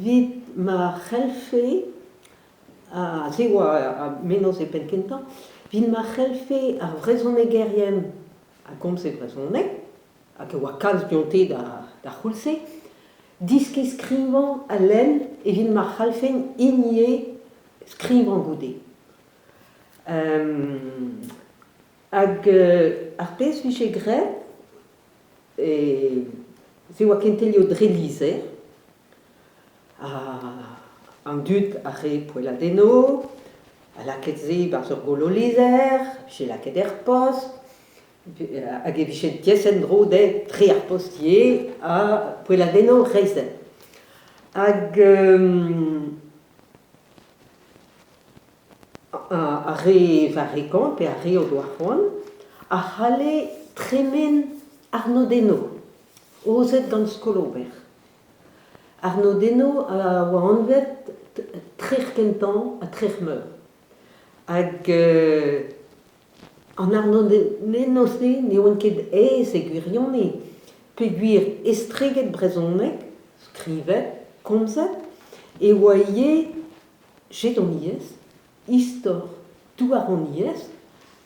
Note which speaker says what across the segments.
Speaker 1: Evit ma c'hellfe, ha se oa ar mennozh e penn-kentañ, evit ma c'hellfe ar vrezhonegerien a gomze brezhoneg, hag e oa kalz dionte d'ar c'houlz-se, deskiñ skrivañ ha lenn evit ma c'hallfent ivez skrivañ goude. Hag ar pezh 'vije graet se oa kentelioù dre lizher, an dud a rae poelladennoù, a lakaet se e-barzh ur golo-lizher, 'vije lakaet er post, hag e vije diaes en-dro dezhe tre ar post ivez ha poelladennoù reizhet. Hag Ar re varrekañ pe ar re o doa c'hoant a c'halle tremen arnodennoù aozet gant Skol Ober. Arnodennoù a oa anvet Trec'h kentañ ha Trec'h meur. Hag an arnodennoù-se ne oant ket aes e gwirionez peogwir estreget brezhoneg, skrivet, komzet, e oa ivez Jedoniezh, istor, douaroniezh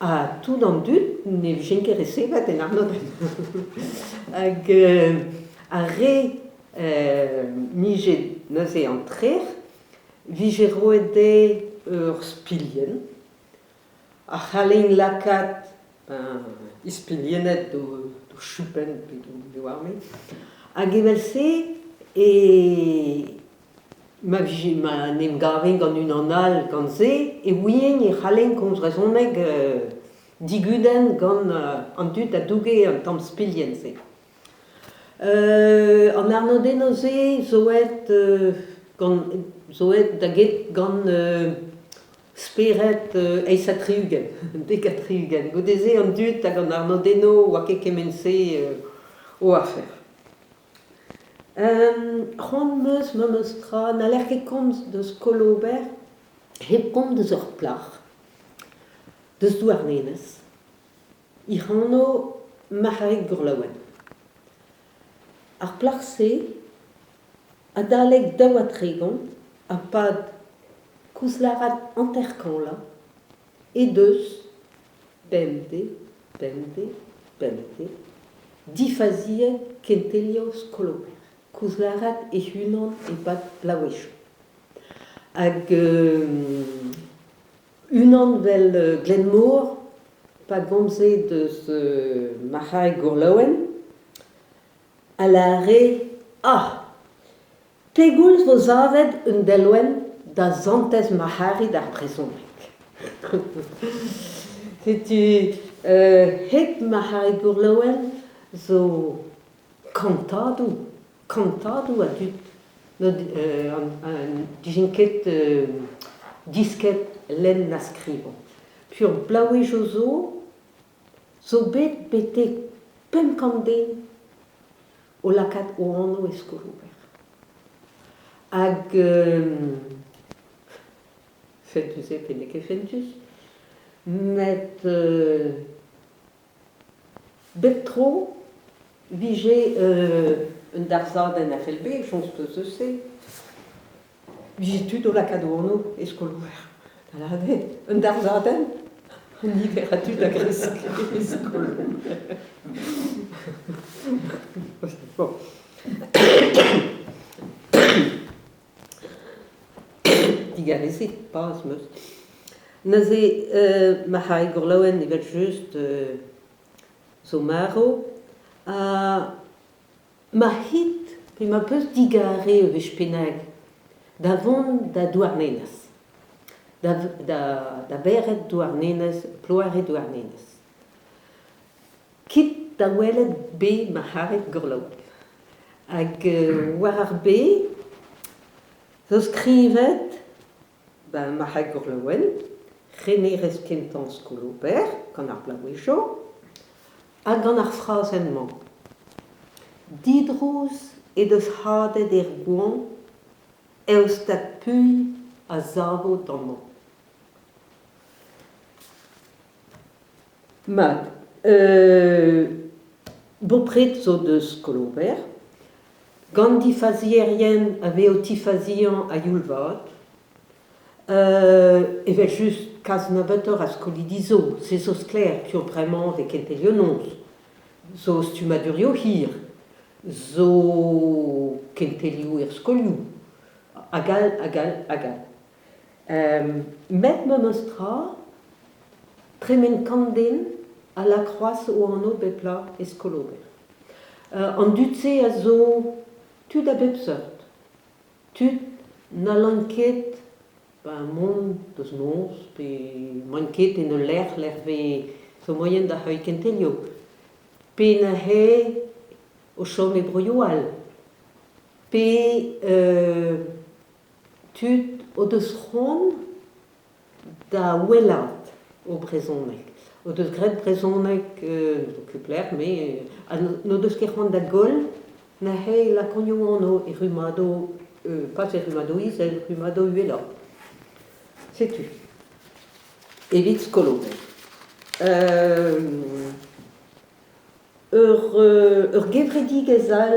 Speaker 1: ha tout an dud ne vijent ket resevet en arnodenn. Hag ar re 'nije neuze an trec'h 'vije roet dezhe ur spilhenn a c'hallent lakaat ispilhennet d'o chupenn pe d'o arme. Hag evel-se e ma vije ma 'n em gaven gant unan all gant se e ouien e c'hallen komz brezhoneg digudenn gant an dud a douge an tamm spilhenn-se. An arnodennoù-se zo aet gant zo aet da get gant spered eizh ha tri-ugent, dek ha tri-ugent. Goude-se an dud hag an arnodennoù 'oa ket kement-se o afer. C'hoant 'm eus memes tra n'haller ket komz deus Skol-Ober hep komz deus ur plac'h, deus Douarnenez. Hec'h anv Marc'harid Gourlaouen. Ar plac'h-se, adalek 32 ha-pad koulz lâret hanter-kant vloaz, he deus, bemdez, bemdez, bemdez, difaziet kentelioù Skol-Ober, koulz lâret hec'h-unan e-pad bloavezhioù. Hag Unan 'vel Glenmor pa gomze deus Marc'harid Gourlaouen a lâre Ah! Pegoulz 'vo savet un delwenn da santez Marc'harid ar brezhoneg? Setu hep Marc'harid Gourlaouen zo kantadoù, kantadoù a dud 'dijent ket disket lenn na skrivañ. Pur bloavezhioù zo zo bet betek 500 den o lakaat o anv e skol-ober. Hag fentus eo pe n'eo ket fentus, met Bep tro 'vije un darzhadenn FLB, soñj 'teus eus se, 'vije tud o lakaat o anv e skol-veur. Da lâret eo, un darzhadenn, un niver a dud a gresk e skol-veur. Bon. Digarezit, paz 'm eus. Neuze Marc'harid Gourlaouen evel-just zo marv ha ma hit pe ma peus digare ur wech bennak da vont da Douarnenez, da da bered Douarnenez, Ploare-Douarnenez. Kit da welet bez Marc'harid Gourlaouen. Hag war ar bez zo skrivet ben Marc'harid Gourlaouen, renerez kentañ Skol-Ober gant ar bloavezhioù, ha gant ar frazenn-mañ: Didrouz he deus hadet er goañv, eostad puilh a savo d'an hañv. Mat, bopred zo deus Skol-Ober. Gant difazierien a vez o tifaziañ a-youl vat. Evel-just kalz nebeutoc'h a skolidi zo, se zo sklaer peogwir bremañ e vez kentelioù noz, zo stummadurioù hir, zo kentelioù er skolioù, hag all hag all hag all. Met memes tra, tremen kant den a lak c'hoazh o anv bep bloaz e Skol Ober. An dud-se a zo tud a bep seurt, tud n'hallont ket mont deus noz pe n'emaint ket en ul lec'h lec'h 'vez zo moaien da heuilh kentelioù pe neuze o chom e broioù all pe tud o deus c'hoant da wellaat o brezhoneg, o deus graet brezhoneg n'ouzon ket pelec'h met ha n'o deus ket c'hoant da goll neuze e lakaont o anv e rummadoù pas e rummadoù izel, rummadoù uheloc'h. Setu evit Skol Ober. Ur ur gevredigezh all.